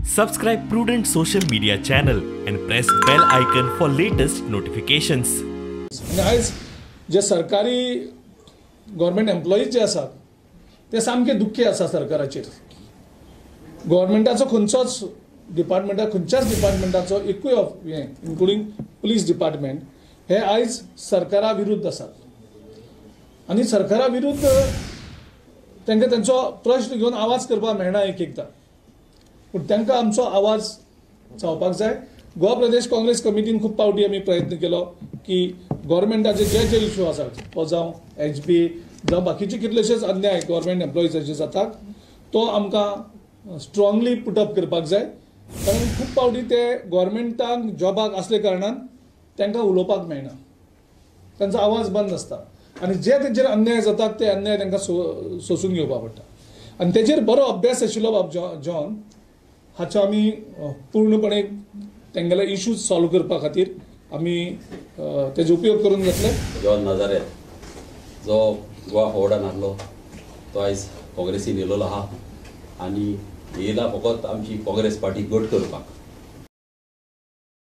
Subscribe Prudent Social Media channel and press bell icon for latest notifications. आनी आयज जे सरकारी government employees जे आसात ते सामके दुख्खी आसा सरकाराचेर. गव्हर्मेंटाचो खंयचोच डिपार्टमेंटा खंयच्याच डिपार्टमेंटाचो एकूय हें इन्क्लुडींग पुलीस डिपार्टमेंट हे आयज सरकारा विरुद्ध आसात आनी सरकारा विरुद्ध तांकां तेंचो प्रश्न घेवन आवाज करपाक मेळना एक एकदां, पूण तांकां आमचो आवाज जावपाक जाय. गोवा प्रदेश काँग्रेस कमिटीन खूब फावटी आमी प्रयत्न केलो की गव्हर्मेंटाचे जे जे इशू आसात तो जावं एचबी जावं बाकीचे कितलेशेच अन्याय गव्हर्मेंट एम्प्लॉईजाचे जातात तो आमकां स्ट्रांगली पुटअप करपाक जाय. कारण खूब फावटी ते गव्हर्मेंटाक जॉबाक आसले कारणान तांकां उलोवपाक मेळना, तांचो आवाज बंद आसता आनी जे तेंचेर अन्याय जातात ते अन्याय तांकां सोसून घेवपाक पडटा. आनी तेजेर बरो अभ्यास आशिल्लो बाब जॉन हाचो आमी पूर्णपणे तेंगेले इश्यूज सॉल्व करपा खातीर आमी तेजो उपयोग करून घेतले. जॉन नाझारेथ जो गोवा फॉरवर्डान आहलो तो आयज काँग्रेसीन येयलेलो आहा आनी येयला फकत आमची काँग्रेस पार्टी घट करपाक.